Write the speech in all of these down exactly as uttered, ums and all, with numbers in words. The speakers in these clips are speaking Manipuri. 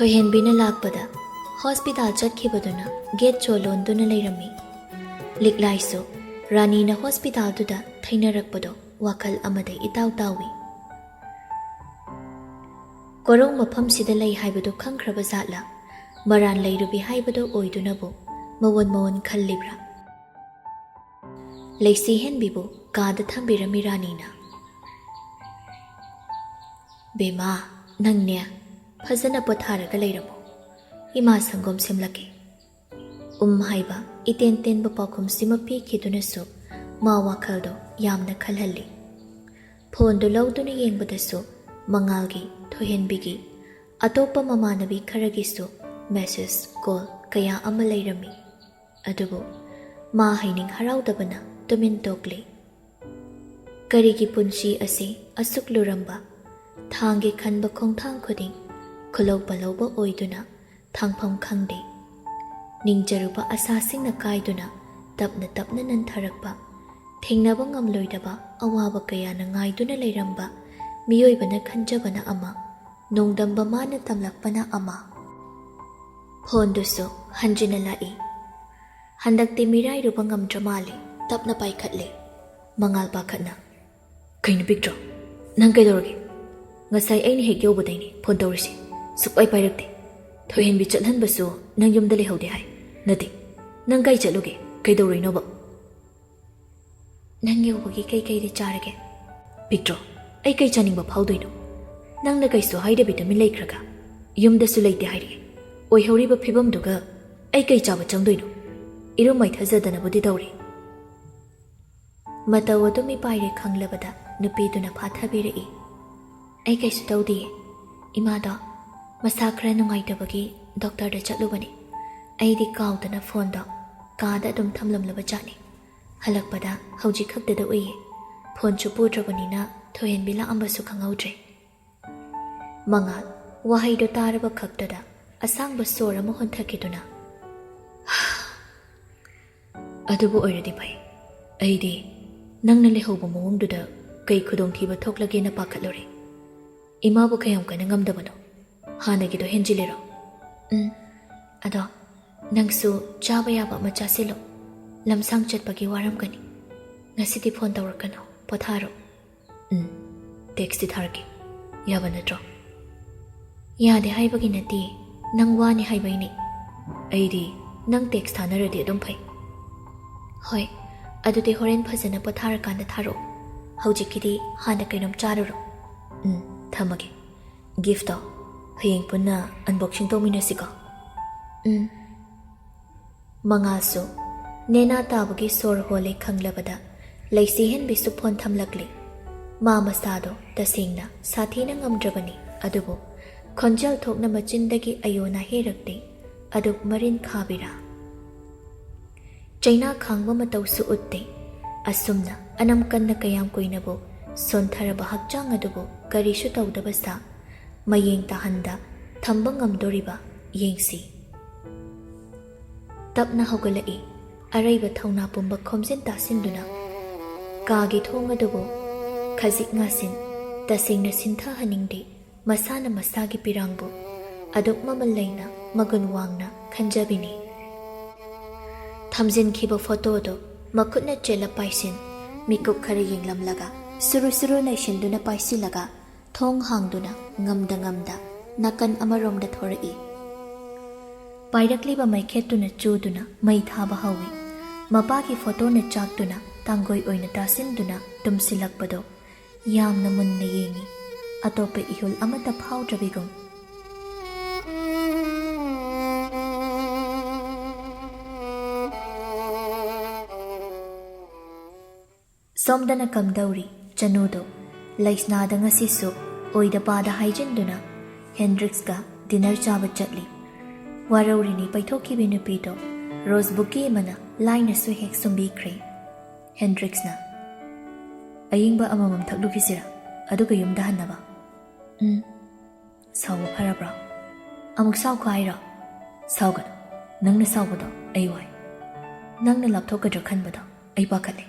ꯊꯣꯏꯍꯦꯟꯕꯤꯅ ꯂꯥꯛꯄꯗ ꯍꯣꯁꯄꯤꯇꯥꯜ ꯆꯠꯈꯤꯕꯗꯨꯅ ꯒꯦꯠ ꯆꯣ ꯂꯣꯟꯗꯨꯅ ꯂꯩꯔꯝꯃꯤ꯫ ꯂꯤꯛꯂꯥꯏꯁꯨ ꯔꯥꯅꯤꯅ ꯍꯣꯁꯄꯤꯇꯥꯜꯗꯨꯗ ꯊꯩꯅꯔꯛꯄꯗꯣ ꯋꯥꯈꯜ ꯑꯃꯗ ꯏꯇꯥꯎ ꯇꯥꯎꯏ꯫ ꯀꯣꯔꯧ ꯃꯐꯝꯁꯤꯗ ꯂꯩ ꯍꯥꯏꯕꯗꯨ ꯈꯪꯈ꯭ꯔꯕ ꯖꯥꯠꯂꯥ? ꯃꯔꯥꯟ ꯂꯩꯔꯨꯕꯤ ꯍꯥꯏꯕꯗꯨ ꯑꯣꯏꯗꯨꯅꯕꯨ ꯃꯋꯣꯟ ꯃꯋꯣꯟ ꯈꯜꯂꯤꯕ꯭ꯔꯥ? ꯂꯩꯁꯤ ꯍꯦꯟꯕꯤꯕꯨ ꯀꯥꯗ ꯊꯝꯕꯤꯔꯝꯃꯤ ꯔꯥꯅꯤꯅ꯫ "ꯕꯦꯃꯥ, ꯅꯪꯅꯦ ꯐꯖꯅ ꯄꯣꯊꯥꯔꯒ ꯂꯩꯔꯝꯃꯣ꯫ ꯏꯃꯥ ꯁꯪꯒꯣꯝ ꯁꯦꯝꯂꯛꯀꯦ"꯫ ꯎꯝ ꯍꯥꯏꯕ ꯏꯇꯦꯟ ꯇꯦꯟꯕ ꯄꯥꯎꯈꯨꯝꯁꯤꯃ ꯄꯤꯈꯤꯗꯨꯅꯁꯨ ꯃꯥ ꯋꯥꯈꯜꯗꯣ ꯌꯥꯝꯅ ꯈꯜꯍꯜꯂꯤ꯫ ꯐꯣꯟꯗꯨ ꯂꯧꯗꯨꯅ ꯌꯦꯡꯕꯗꯁꯨ ꯃꯉꯥꯜꯒꯤ, ꯊꯣꯏꯍꯦꯟꯕꯤꯒꯤ, ꯑꯇꯣꯞꯄ ꯃꯃꯥꯟꯅꯕꯤ ꯈꯔꯒꯤꯁꯨ ꯃꯦꯁꯦꯖ, ꯀꯣꯜ ꯀꯌꯥ ꯑꯃ ꯂꯩꯔꯝꯃꯤ꯫ ꯑꯗꯨꯕꯨ ꯃꯥ ꯍꯩꯅꯤꯡ ꯍꯔꯥꯎꯗꯕꯅ ꯇꯨꯃꯤꯟ ꯇꯣꯛꯂꯤ꯫ ꯀꯔꯤꯒꯤ ꯄꯨꯟꯁꯤ ꯑꯁꯤ ꯑꯁꯨꯛ ꯂꯨꯔꯝꯕ? ꯊꯥꯡꯒꯤ ꯈꯟꯕ ꯈꯣꯡꯊꯥꯡ ꯈꯨꯗꯤꯡ ꯈꯨꯂꯧ ꯄꯜꯂꯧꯕ ꯑꯣꯏꯗꯨꯅ ꯊꯥꯡꯐꯝ ꯈꯪꯗꯦ꯫ ꯅꯤꯡꯖꯔꯨꯕ ꯑꯁꯥꯁꯤꯡꯅ ꯀꯥꯏꯗꯨꯅ ꯇꯞꯅ ꯇꯞꯅ ꯅꯟꯊꯔꯛꯄ, ꯊꯦꯡꯅꯕ ꯉꯝꯂꯣꯏꯗꯕ ꯑꯋꯥꯕ ꯀꯌꯥꯅ ꯉꯥꯏꯗꯨꯅ ꯂꯩꯔꯝꯕ ꯃꯤꯑꯣꯏꯕꯅ ꯈꯟꯖꯕꯅ ꯑꯃ, ꯅꯣꯡꯗꯝꯕ ꯃꯥꯅ ꯇꯝꯂꯛꯄꯅ ꯑꯃ꯫ ꯐꯣꯟꯗꯨꯁꯨ ꯍꯟꯖꯤꯟꯅ ꯂꯥꯛꯏ꯫ ꯍꯟꯗꯛꯇꯤ ꯃꯤꯔꯥꯏꯔꯨꯕ ꯉꯝꯗ꯭ꯔ ꯃꯥꯜꯂꯦ꯫ ꯇꯞꯅ ꯄꯥꯏꯈꯠꯂꯦ꯫ ꯃꯉꯥꯜ ꯄꯥꯈꯠꯅ, "ꯀꯩꯅꯣ ꯄꯤꯛꯇ꯭ꯔꯣ? ꯅꯪ ꯀꯩꯗꯧꯔꯒꯦ? ꯉꯁꯥꯏ ꯑꯩꯅ ꯍꯦꯛ ꯌꯧꯕꯗꯩꯅꯦ ꯐꯣꯟ ꯇꯧꯔꯤꯁꯦ꯫ ꯁꯨꯛꯄꯥꯏ ꯄꯥꯏꯔꯛꯇꯦ꯫ ꯊꯣꯏꯍꯦꯟꯕꯤ ꯆꯠꯍꯟꯕꯁꯨ ꯅꯪ ꯌꯨꯝꯗ ꯂꯩꯍꯧꯗꯦ ꯍꯥꯏ꯫ ꯅꯠꯇꯦ, ꯅꯪ ꯀꯥꯏ ꯆꯠꯂꯨꯒꯦ? ꯀꯩꯗꯧꯔꯨꯏꯅꯣꯕ?" "ꯅꯪ ꯌꯧꯕꯒꯤ ꯀꯩꯀꯩꯗꯤ ꯆꯥꯔꯒꯦ?" "ꯄꯤꯛꯇ꯭ꯔꯣ, ꯑꯩ ꯀꯩ ꯆꯥꯅꯤꯡꯕ ꯐꯥꯎꯗꯣꯏꯅꯣ? ꯅꯪꯅ ꯀꯩꯁꯨ ꯍꯥꯏꯗꯕꯤ ꯇꯨꯃꯤꯟ ꯂꯩꯈ꯭ꯔꯒ? ꯌꯨꯝꯗꯁꯨ ꯂꯩꯇꯦ ꯍꯥꯏꯔꯛꯑꯦ꯫ ꯑꯣꯏꯍꯧꯔꯤꯕ ꯐꯤꯕꯝꯗꯨꯒ ꯑꯩ ꯀꯩ ꯆꯥꯕ ꯆꯪꯗꯣꯏꯅꯣ? ꯏꯔꯨ ꯃꯥꯏꯊꯖꯗꯅꯕꯨꯗꯤ ꯇꯧꯔꯤ"꯫ ꯃꯇꯧ ꯑꯗꯨ ꯃꯤꯄꯥꯏꯔꯦ ꯈꯪꯂꯕꯗ ꯅꯨꯄꯤꯗꯨꯅ ꯐꯥꯊꯕꯤꯔꯛꯏ꯫ "ꯑꯩ ꯀꯩꯁꯨ ꯇꯧꯗꯤꯌꯦ꯫ ꯏꯃꯥꯗꯣ ꯃꯁꯥ ꯈꯔ ꯅꯨꯡꯉꯥꯏꯇꯕꯒꯤ ꯗꯣꯛꯇꯔꯗ ꯆꯠꯂꯨꯕꯅꯤ꯫ ꯑꯩꯗꯤ ꯀꯥꯎꯗꯅ ꯐꯣꯟꯗꯣ ꯀꯥꯗ ꯑꯗꯨꯝ ꯊꯝꯂꯝꯂꯕ ꯖꯥꯠꯅꯤ꯫ ꯍꯜꯂꯛꯄꯗ ꯍꯧꯖꯤꯛ ꯈꯛꯇꯗ ꯎꯏꯌꯦ꯫ ꯐꯣꯟꯁꯨ ꯄꯨꯗ꯭ꯔꯕꯅꯤꯅ ꯊꯣꯏꯍꯦꯟꯕꯤ ꯂꯥꯛꯑꯝꯕꯁꯨ ꯈꯪꯍꯧꯗ꯭ꯔꯦ"꯫ ꯃꯉꯥꯜ ꯋꯥꯍꯩꯗꯣ ꯇꯥꯔꯕ ꯈꯛꯇꯗ ꯑꯁꯥꯡꯕ ꯁꯣꯔ ꯑꯃ ꯍꯣꯟꯊꯈꯤꯗꯨꯅ, "ꯑꯗꯨꯕꯨ ꯑꯣꯏꯔꯗꯤ ꯐꯩ꯫ ꯑꯩꯗꯤ ꯅꯪꯅ ꯂꯩꯍꯧꯕ ꯃꯑꯣꯡꯗꯨꯗ ꯀꯩ ꯈꯨꯗꯣꯡꯊꯤꯕ ꯊꯣꯛꯂꯒꯦꯅ ꯄꯥꯈꯠꯂꯨꯔꯦ꯫ ꯏꯃꯥꯕꯨ ꯀꯌꯥꯝ ꯀꯟꯅ ꯉꯝꯗꯕꯅꯣ?" ꯍꯥꯟꯅꯒꯤꯗꯣ ꯍꯦꯟꯖꯤꯜꯂꯤꯔꯣ? ꯎꯝ, ꯑꯗꯣ ꯅꯪꯁꯨ ꯆꯥꯕ ꯌꯥꯕ ꯑꯃ ꯆꯥꯁꯤꯜꯂꯣ꯫ ꯂꯝꯁꯥꯡ ꯆꯠꯄꯒꯤ ꯋꯥꯔꯝꯒꯅꯤ꯫ ꯉꯁꯤꯗꯤ ꯐꯣꯟ ꯇꯧꯔꯛꯀꯅꯨ, ꯄꯣꯊꯥꯔꯣ꯫ ꯎꯝ, ꯇꯦꯛꯁꯇꯤ ꯊꯥꯔꯛꯀꯦ꯫ ꯌꯥꯕ ꯅꯠꯇ꯭ꯔꯣ? ꯌꯥꯗꯦ ꯍꯥꯏꯕꯒꯤ ꯅꯠꯇꯦ, ꯅꯪ ꯋꯥꯅꯤ ꯍꯥꯏꯕꯩꯅꯦ꯫ ꯑꯩꯗꯤ ꯅꯪ ꯇꯦꯛꯁ ꯊꯥꯅꯔꯗꯤ ꯑꯗꯨꯝ ꯐꯩ꯫ ꯍꯣꯏ, ꯑꯗꯨꯗꯤ ꯍꯣꯔꯦꯟ ꯐꯖꯅ ꯄꯣꯊꯥꯔꯀꯥꯟꯗ ꯊꯥꯔꯛꯑꯣ꯫ ꯍꯧꯖꯤꯛꯀꯤꯗꯤ ꯍꯥꯟꯅ ꯀꯩꯅꯣꯝ ꯆꯥꯔꯨꯔꯣ꯫ ꯎꯝ, ꯊꯝꯃꯒꯦ꯫ ꯒꯤꯐꯇꯣ ꯍꯌꯦꯡ ꯄꯨꯟꯅ ꯑꯟꯕꯣꯛꯁꯤꯡ ꯇꯧꯃꯤꯟꯅꯁꯤꯀꯣ꯫ ꯎꯝ꯫ ꯃꯉꯥꯜꯁꯨ ꯅꯦꯅꯥ ꯇꯥꯕꯒꯤ ꯁꯣꯔ ꯍꯣꯜꯂꯦ ꯈꯪꯂꯕꯗ ꯂꯩꯁꯤ ꯍꯦꯟꯕꯤꯁꯨ ꯐꯣꯟ ꯊꯝꯂꯛꯂꯤ꯫ ꯃꯥ ꯃꯁꯥꯗꯣ ꯇꯁꯦꯡꯅ ꯁꯥꯊꯤꯅ ꯉꯝꯗ꯭ꯔꯕꯅꯤ, ꯑꯗꯨꯕꯨ ꯈꯣꯟꯖꯦꯜ ꯊꯣꯛꯅ ꯃꯆꯤꯟꯗꯒꯤ ꯑꯌꯣꯅ ꯍꯦꯔꯛꯇꯦ꯫ ꯑꯗꯨꯛ ꯃꯔꯤꯟ ꯈꯥꯕꯤꯔꯥ? ꯆꯩꯅꯥ ꯈꯥꯡꯕ ꯃꯇꯧꯁꯨ ꯎꯠꯇꯦ꯫ ꯑꯁꯨꯝꯅ ꯑꯅꯝ ꯀꯟꯅ ꯀꯌꯥꯝ ꯀꯨꯏꯅꯕꯨ ꯁꯣꯟꯊꯔꯕ ꯍꯛꯆꯥꯡ ꯑꯗꯨꯕꯨ ꯀꯔꯤꯁꯨ ꯇꯧꯗꯕ ꯁꯥ, ꯃꯌꯦꯡ ꯇꯥꯍꯟꯗ ꯊꯝꯕ ꯉꯝꯗꯣꯔꯤꯕ ꯌꯦꯡꯁꯤ꯫ ꯇꯞꯅ ꯍꯧꯒꯠꯂꯛꯏ꯫ ꯑꯔꯩꯕ ꯊꯧꯅꯥ ꯄꯨꯝꯕ ꯈꯣꯝꯖꯤꯟ ꯇꯥꯁꯤꯟꯗꯨꯅ ꯀꯥꯒꯤ ꯊꯣꯡ ꯑꯗꯨꯕꯨ ꯈꯖꯤꯛ ꯉꯥꯁꯤꯟ, ꯇꯁꯦꯡꯅ ꯁꯤꯟꯊꯍꯟꯅꯤꯡꯗꯦ꯫ ꯃꯁꯥꯅ ꯃꯁꯥꯒꯤ ꯄꯤꯔꯥꯡꯕꯨ ꯑꯗꯨꯛ ꯃꯃꯜ ꯂꯩꯅ, ꯃꯒꯨꯟ ꯋꯥꯡꯅ ꯈꯟꯖꯕꯤꯅꯤ꯫ ꯊꯝꯖꯤꯟꯈꯤꯕ ꯐꯣꯇꯣꯗꯨ ꯃꯈꯨꯠꯅ ꯆꯦꯠꯂ ꯄꯥꯏꯁꯤꯟ, ꯃꯤꯀꯨꯞ ꯈꯔ ꯌꯦꯡꯂꯝꯂꯒ ꯁꯨꯔꯨ ꯁꯨꯔꯨ ꯅꯩꯁꯤꯟꯗꯨꯅ ꯄꯥꯏꯁꯤꯜꯂꯒ ꯊꯣꯡ ꯍꯥꯡꯗꯨꯅ ꯉꯝꯗ ꯉꯝꯗ ꯅꯥꯀꯟ ꯑꯃꯔꯣꯝꯗ ꯊꯣꯔꯛꯏ꯫ ꯄꯥꯏꯔꯛꯂꯤꯕ ꯃꯩꯈꯦꯠꯇꯨꯅ ꯆꯨꯗꯨꯅ ꯃꯩ ꯊꯥꯕ ꯍꯧꯏ꯫ ꯃꯄꯥꯒꯤ ꯐꯣꯇꯣꯅ ꯆꯥꯛꯇꯨꯅ ꯇꯥꯡꯒꯣꯏ ꯑꯣꯏꯅ ꯇꯥꯁꯤꯟꯗꯨꯅ ꯇꯨꯝꯁꯤꯜꯂꯛꯄꯗꯣ ꯌꯥꯝꯅ ꯃꯨꯟꯅ ꯌꯦꯡꯏ꯫ ꯑꯇꯣꯞꯄ ꯏꯍꯨꯜ ꯑꯃꯠꯇ ꯐꯥꯎꯗ꯭ꯔꯕꯤꯒꯨꯝ꯫ ꯁꯣꯝꯗꯅ ꯀꯝꯗꯧꯔꯤ? ꯆꯅꯨꯗꯣ ꯂꯩꯁꯅꯥꯗ ꯉꯁꯤꯁꯨ ꯑꯣꯏꯗ ꯄꯥꯗ ꯍꯥꯏꯖꯤꯟꯗꯨꯅ ꯍꯦꯟꯗ꯭ꯔꯤꯛꯁꯀ ꯗꯤꯅꯔ ꯆꯥꯕ ꯆꯠꯂꯤ꯫ ꯋꯥꯔꯧꯔꯤꯅꯤ ꯄꯩꯊꯣꯛꯈꯤꯕꯤ ꯅꯨꯄꯤꯗꯣ ꯔꯣꯁ ꯕꯨꯀꯦ ꯑꯃꯅ ꯂꯥꯏꯅꯁꯨ ꯍꯦꯛ ꯁꯨꯝꯕꯤꯈ꯭ꯔꯦ꯫ ꯍꯦꯟꯗ꯭ꯔꯤꯛꯁꯅ, "ꯑꯏꯪꯕ ꯑꯃꯃꯝ ꯊꯛꯂꯨꯈꯤꯁꯤꯔꯥ, ꯑꯗꯨꯒ ꯌꯨꯝꯗ ꯍꯟꯅꯕ?" "ꯎꯝ꯫ ꯁꯥꯎꯕ ꯐꯔꯕ꯭ꯔꯣ? ꯑꯃꯨꯛ ꯁꯥꯎꯈꯣ ꯍꯥꯏꯔꯣ?" "ꯁꯥꯎꯒꯅꯨ꯫ ꯅꯪꯅ ꯁꯥꯎꯕꯗꯣ ꯑꯩ ꯋꯥꯏ꯫ ꯅꯪꯅ ꯂꯥꯞꯊꯣꯛꯀꯗ꯭ꯔꯥ ꯈꯟꯕꯗꯣ ꯑꯩ ꯄꯥꯈꯠꯂꯦ꯫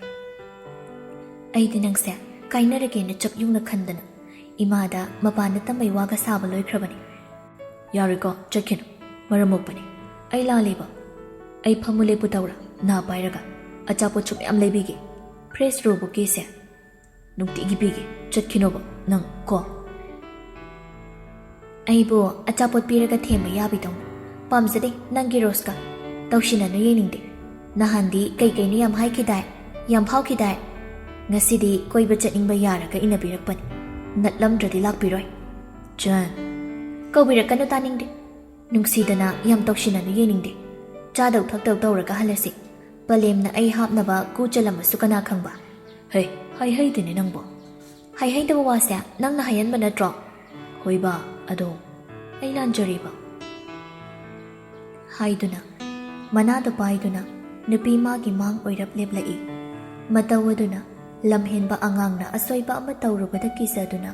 ꯑꯩꯗꯤ ꯅꯪꯁꯦ ꯀꯥꯏꯅꯔꯒꯦꯅ ꯆꯞ ꯌꯨꯡꯅ ꯈꯟꯗꯅ ꯏꯃꯥꯗ ꯃꯄꯥꯟꯗ ꯇꯝꯕꯩ ꯋꯥꯒ ꯁꯥꯕ ꯂꯣꯏꯈ꯭ꯔꯕꯅꯤ꯫ "ꯌꯥꯔꯣꯏꯀꯣ, ꯆꯠꯈꯤꯅꯨ꯫ ꯃꯔꯝ ꯃꯣꯛꯄꯅꯤ꯫ ꯑꯩ ꯂꯥꯜꯂꯦꯕ꯫ ꯑꯩ ꯐꯝꯃꯨ ꯂꯦꯞꯄꯨ ꯇꯧꯔ, ꯅꯥ ꯄꯥꯏꯔꯒ ꯑꯆꯥꯄꯣꯠꯁꯨ ꯃꯌꯥꯝ ꯂꯩꯕꯤꯒꯦ꯫ ꯐ꯭ꯔꯦꯁ ꯔꯣ ꯕꯨꯀꯦꯁꯦ ꯅꯨꯡꯇꯤꯒꯤ ꯄꯤꯒꯦ꯫ ꯆꯠꯈꯤꯅꯣꯕ ꯅꯪ ꯀꯣ꯫" "ꯑꯩꯕꯨ ꯑꯆꯥꯄꯣꯠ ꯄꯤꯔꯒ ꯊꯦꯝꯕ ꯌꯥꯕꯤꯗꯧꯅ ꯄꯥꯝꯖꯗꯦ ꯅꯪꯒꯤ ꯔꯣꯁꯀ꯫ ꯇꯧꯁꯤꯟꯅꯅꯨ ꯌꯦꯡꯅꯤꯡꯗꯦ꯫ ꯅꯍꯥꯟꯗꯤ ꯀꯩ ꯀꯩꯅꯣ ꯌꯥꯝ ꯍꯥꯏꯈꯤꯗꯥꯏ, ꯌꯥꯝ ꯐꯥꯎꯈꯤꯗꯥꯏ? ꯉꯁꯤꯗꯤ ꯀꯣꯏꯕ ꯆꯠꯅꯤꯡꯕ ꯌꯥꯔꯒ ꯏꯟꯅꯕꯤꯔꯛꯄꯅꯤ꯫ ꯅꯠꯂꯝꯗ꯭ꯔꯗꯤ ꯂꯥꯛꯄꯤꯔꯣꯏ꯫" "ꯆꯟ, ꯀꯧꯕꯤꯔꯛꯀꯅꯨ, ꯇꯥꯅꯤꯡꯗꯦ꯫ ꯅꯨꯡꯁꯤꯗꯅ ꯌꯥꯝ ꯇꯧꯁꯤꯟꯅꯅꯨ ꯌꯦꯡꯅꯤꯡꯗꯦ꯫ ꯆꯥꯗꯧ ꯊꯛꯇꯧ ꯇꯧꯔꯒ ꯍꯜꯂꯁꯤ꯫ ꯄꯂꯦꯝꯅ ꯑꯩ ꯍꯥꯞꯅꯕ ꯀꯨ ꯆꯜꯂꯝꯃꯁꯨ ꯀꯅꯥ ꯈꯪꯕ?" "ꯍꯦ, ꯍꯥꯏꯍꯩꯗꯦꯅꯦ ꯅꯪꯕꯣ꯫" "ꯍꯥꯏꯍꯩꯗꯕ ꯋꯥꯁꯦ ꯅꯪꯅ ꯍꯥꯏꯍꯟꯕ ꯅꯠꯇ꯭ꯔꯣ?" "ꯍꯣꯏꯕ, ꯑꯗꯣ ꯑꯩ ꯂꯥꯟꯖꯔꯦꯕ꯫" ꯍꯥꯏꯗꯨꯅ, ꯃꯅꯥꯗꯨ ꯄꯥꯏꯗꯨꯅ, ꯅꯨꯄꯤ ꯃꯥꯒꯤ ꯃꯥꯡ ꯑꯣꯏꯔꯞ ꯂꯦꯞꯂꯛꯏ꯫ ꯃꯇꯧ ꯑꯗꯨꯅ ꯂꯝꯍꯦꯟꯕ ꯑꯉꯥꯡꯅ ꯑꯁꯣꯏꯕ ꯑꯃ ꯇꯧꯔꯨꯕꯗ ꯀꯤꯖꯗꯨꯅ,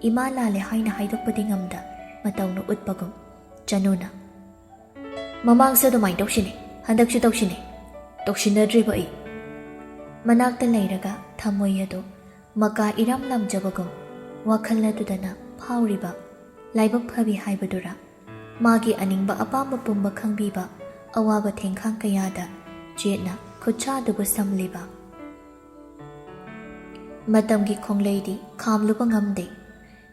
ꯏꯃꯥ ꯂꯥꯜꯂꯦ ꯍꯥꯏꯅ ꯍꯥꯏꯗꯣꯛꯄꯗꯤ ꯉꯝꯗ, ꯃꯇꯧꯅ ꯎꯠꯄꯒꯨꯝ꯫ ꯆꯅꯨꯅ, "ꯃꯃꯥꯡꯁꯨ ꯑꯗꯨꯃꯥꯏꯅ ꯇꯧꯁꯤꯅꯦ, ꯍꯟꯗꯛꯁꯨ ꯇꯧꯁꯤꯅꯦ꯫" "ꯇꯧꯁꯤꯟꯅꯗ꯭ꯔꯤꯕ ꯑꯩ꯫" ꯃꯅꯥꯛꯇ ꯂꯩꯔꯒ ꯊꯝꯃꯣꯏ ꯑꯗꯨ ꯃꯀꯥ ꯏꯔꯝ ꯂꯝꯖꯕꯒꯨꯝ, ꯋꯥꯈꯜ ꯑꯗꯨꯗꯅ ꯐꯥꯎꯔꯤꯕ ꯂꯥꯏꯕꯛ ꯐꯕꯤ ꯍꯥꯏꯕꯗꯨꯔꯥ, ꯃꯥꯒꯤ ꯑꯅꯤꯡꯕ ꯑꯄꯥꯝꯕ ꯄꯨꯝꯕ ꯈꯪꯕꯤꯕ, ꯑꯋꯥꯕ ꯊꯦꯡꯈꯥꯡ ꯀꯌꯥꯗ ꯆꯦꯠꯅ ꯈꯨꯠꯁꯥ ꯑꯗꯨꯕꯨ ꯁꯝꯂꯤꯕ꯫ ꯃꯇꯝꯒꯤ ꯈꯣꯡꯂꯩꯗꯤ ꯈꯥꯝꯂꯨꯕ ꯉꯝꯗꯦ꯫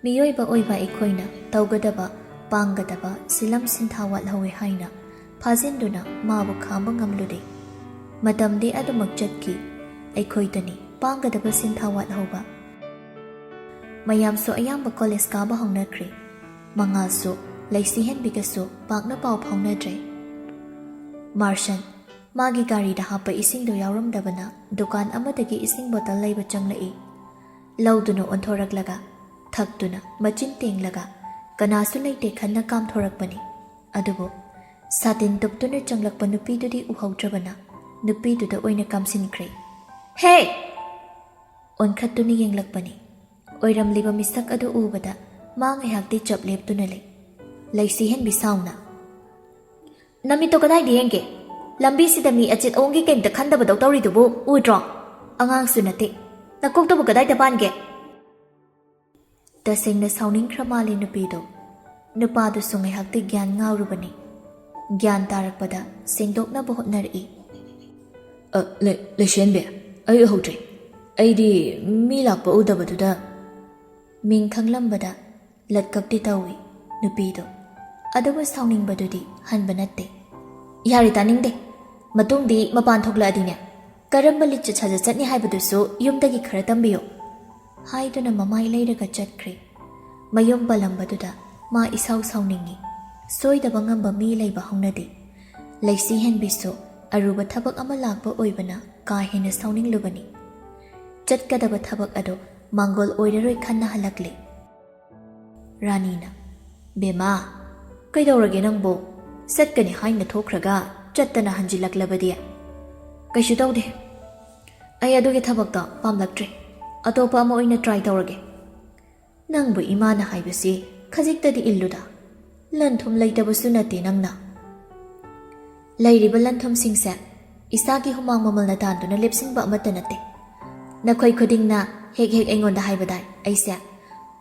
ꯃꯤꯑꯣꯏꯕ ꯑꯣꯏꯕ ꯑꯩꯈꯣꯏꯅ ꯇꯧꯒꯗꯕ, ꯄꯥꯡꯒꯗꯕ ꯁꯤꯂꯝ ꯁꯤꯟꯊꯥ ꯋꯥꯠꯍꯧꯋꯦ ꯍꯥꯏꯅ ꯐꯥꯖꯤꯟꯗꯨꯅ ꯃꯥꯕꯨ ꯈꯥꯝꯕ ꯉꯝꯂꯨꯗꯦ꯫ ꯃꯇꯝꯗꯤ ꯑꯗꯨꯃꯛ ꯆꯠꯈꯤ꯫ ꯑꯩꯈꯣꯏꯗꯅꯤ ꯄꯥꯡꯒꯗꯕ ꯁꯤꯟꯊꯥ ꯋꯥꯠꯍꯧꯕ꯫ ꯃꯌꯥꯝꯁꯨ ꯑꯌꯥꯝꯕ ꯀꯣꯂꯦꯖ ꯀꯥꯕ ꯍꯧꯅꯈ꯭ꯔꯦ꯫ ꯃꯉꯥꯜꯁꯨ, ꯂꯩꯁꯤꯍꯦꯟꯕꯤꯒꯁꯨ ꯄꯥꯛꯅ ꯄꯥꯎ ꯐꯥꯎꯅꯗ꯭ꯔꯦ꯫ ꯃꯥꯔꯁꯟ, ꯃꯥꯒꯤ ꯒꯥꯔꯤꯗ ꯍꯥꯞꯄ ꯏꯁꯤꯡꯗꯨ ꯌꯥꯎꯔꯝꯗꯕꯅ, ꯗꯨꯀꯥꯟ ꯑꯃꯗꯒꯤ ꯏꯁꯤꯡ ꯕꯣꯇꯜ ꯂꯩꯕ ꯆꯪꯂꯛꯏ꯫ ꯂꯧꯗꯨꯅ ꯑꯣꯟꯊꯣꯔꯛꯂꯒ, ꯊꯛꯇꯨꯅ ꯃꯆꯤꯟ ꯇꯦꯡꯂꯒ, ꯀꯅꯥꯁꯨ ꯂꯩꯇꯦ ꯈꯟꯅ ꯀꯥꯝꯊꯣꯔꯛꯄꯅꯤ꯫ ꯑꯗꯨꯕꯨ ꯁꯥꯇꯤꯟ ꯇꯨꯞꯇꯨꯅ ꯆꯪꯂꯛꯄ ꯅꯨꯄꯤꯗꯨꯗꯤ ꯎꯍꯧꯗ꯭ꯔꯕꯅ, ꯅꯨꯄꯤꯗꯨꯗ ꯑꯣꯏꯅ ꯀꯥꯝꯁꯤꯟꯈ꯭ꯔꯦ꯫ "ꯍꯦ!" ꯑꯣꯟꯈꯠꯇꯨꯅ ꯌꯦꯡꯂꯛꯄꯅꯤ꯫ ꯑꯣꯏꯔꯝꯂꯤꯕ ꯃꯤꯁꯛ ꯑꯗꯨ ꯎꯕꯗ ꯃꯥ ꯉꯥꯏꯍꯥꯛꯇꯤ ꯆꯞ ꯂꯦꯞꯇꯨꯅ ꯂꯩ꯫ ꯂꯩꯁꯤꯍꯦꯟꯕꯤ ꯁꯥꯎꯅ, "ꯅꯃꯤꯠꯇꯣ ꯀꯗꯥꯏꯗ ꯌꯦꯡꯒꯦ? ꯂꯝꯕꯤꯁꯤꯗ ꯃꯤ ꯑꯆꯤꯠ ꯑꯋꯣꯡꯒꯤ ꯀꯩꯝꯇ ꯈꯟꯗꯕꯗꯧ ꯇꯧꯔꯤꯗꯨꯕꯨ ꯎꯗ꯭ꯔꯣ? ꯑꯉꯥꯡꯁꯨ ꯅꯠꯇꯦ꯫ ꯅꯀꯣꯛꯇꯨꯕꯨ ꯀꯗꯥꯏꯗ ꯄꯥꯟꯒꯦ?" ꯇꯁꯦꯡꯅ ꯁꯥꯎꯅꯤꯡꯈ꯭ꯔ ꯃꯥꯜꯂꯦ ꯅꯨꯄꯤꯗꯣ꯫ ꯅꯨꯄꯥꯗꯨꯁꯨ ꯉꯥꯏꯍꯥꯛꯇꯤ ꯒ꯭ꯌꯥꯟ ꯉꯥꯎꯔꯨꯕꯅꯤ꯫ ꯒ꯭ꯌꯥꯟ ꯇꯥꯔꯛꯄꯗ ꯁꯦꯡꯗꯣꯛꯅꯕ ꯍꯣꯠꯅꯔꯛꯏ꯫ "ꯑ, ꯂꯩ-, ꯂꯩꯁꯦꯟꯕꯤ, ꯑꯩ ꯎꯍꯧꯗ꯭ꯔꯦ꯫ ꯑꯩꯗꯤ ꯃꯤ ꯂꯥꯛꯄ ꯎꯗꯕꯗꯨꯗ꯫" ꯃꯤꯡ ꯈꯪꯂꯝꯕꯗ ꯂꯠꯀꯞꯇꯤ ꯇꯧꯏ ꯅꯨꯄꯤꯗꯣ, ꯑꯗꯨꯕꯨ ꯁꯥꯎꯅꯤꯡꯕꯗꯨꯗꯤ ꯍꯟꯕ ꯅꯠꯇꯦ꯫ "ꯌꯥꯔꯦ, ꯇꯥꯅꯤꯡꯗꯦ꯫ ꯃꯇꯨꯡꯗꯤ ꯃꯄꯥꯟ ꯊꯣꯛꯂꯛꯑꯗꯤꯅꯦ, ꯀꯔꯝꯕ ꯂꯤꯆꯠ ꯁꯥꯖꯠ ꯆꯠꯅꯤ ꯍꯥꯏꯕꯗꯨꯁꯨ ꯌꯨꯝꯗꯒꯤ ꯈꯔ ꯇꯝꯕꯤꯌꯨ" ꯍꯥꯏꯗꯨꯅ ꯃꯃꯥꯏ ꯂꯩꯔꯒ ꯆꯠꯈ꯭ꯔꯦ꯫ ꯃꯌꯨꯝ ꯄꯜꯂꯝꯕꯗꯨꯗ ꯃꯥ ꯏꯁꯥꯎ ꯁꯥꯎꯅꯤꯡꯉꯤ꯫ ꯁꯣꯏꯗꯕ ꯉꯝꯕ ꯃꯤ ꯂꯩꯕ ꯍꯧꯅꯗꯦ꯫ ꯂꯩꯁꯤ ꯍꯦꯟꯕꯤꯁꯨ ꯑꯔꯨꯕ ꯊꯕꯛ ꯑꯃ ꯂꯥꯛꯄ ꯑꯣꯏꯕꯅ ꯀꯥ ꯍꯦꯟꯅ ꯁꯥꯎꯅꯤꯡꯂꯨꯕꯅꯤ꯫ ꯆꯠꯀꯗꯕ ꯊꯕꯛ ꯑꯗꯨ ꯃꯥꯡꯒꯣꯜ ꯑꯣꯏꯔꯔꯣꯏ ꯈꯟꯅ ꯍꯜꯂꯛꯂꯦ꯫ ꯔꯥꯅꯤꯅ, "ꯕꯦꯃꯥ, ꯀꯩꯗꯧꯔꯒꯦ ꯅꯪꯕꯨ? ꯆꯠꯀꯅꯤ ꯍꯥꯏꯅ ꯊꯣꯛꯈ꯭ꯔꯒ ꯆꯠꯇꯅ ꯍꯟꯖꯤꯜꯂꯛꯂꯕꯗꯤ?" "ꯀꯩꯁꯨ ꯇꯧꯗꯦ꯫ ꯑꯩ ꯑꯗꯨꯒꯤ ꯊꯕꯛꯇꯣ ꯄꯥꯝꯂꯛꯇ꯭ꯔꯦ꯫ ꯑꯇꯣꯞꯄ ꯑꯃ ꯑꯣꯏꯅ ꯇ꯭ꯔꯥꯏ ꯇꯧꯔꯒꯦ꯫ ꯅꯪꯕꯨ ꯏꯃꯥꯅ ꯍꯥꯏꯕꯁꯤ ꯈꯖꯤꯛꯇꯗꯤ ꯏꯜꯂꯨꯗ꯫ ꯂꯟ ꯊꯨꯝ ꯂꯩꯇꯕꯁꯨ ꯅꯠꯇꯦ ꯅꯪꯅ꯫ ꯂꯩꯔꯤꯕ ꯂꯟ ꯊꯨꯝꯁꯤꯡꯁꯦ ꯏꯁꯥꯒꯤ ꯍꯨꯃꯥꯡ ꯃꯃꯜꯅ ꯇꯥꯟꯗꯨꯅ ꯂꯦꯞꯁꯤꯟꯕ ꯑꯃꯠꯇ ꯅꯠꯇꯦ꯫ ꯅꯈꯣꯏ ꯈꯨꯗꯤꯡꯅ ꯍꯦꯛ ꯍꯦꯛ ꯑꯩꯉꯣꯟꯗ ꯍꯥꯏꯕꯗꯥꯏ ꯑꯩꯁꯦ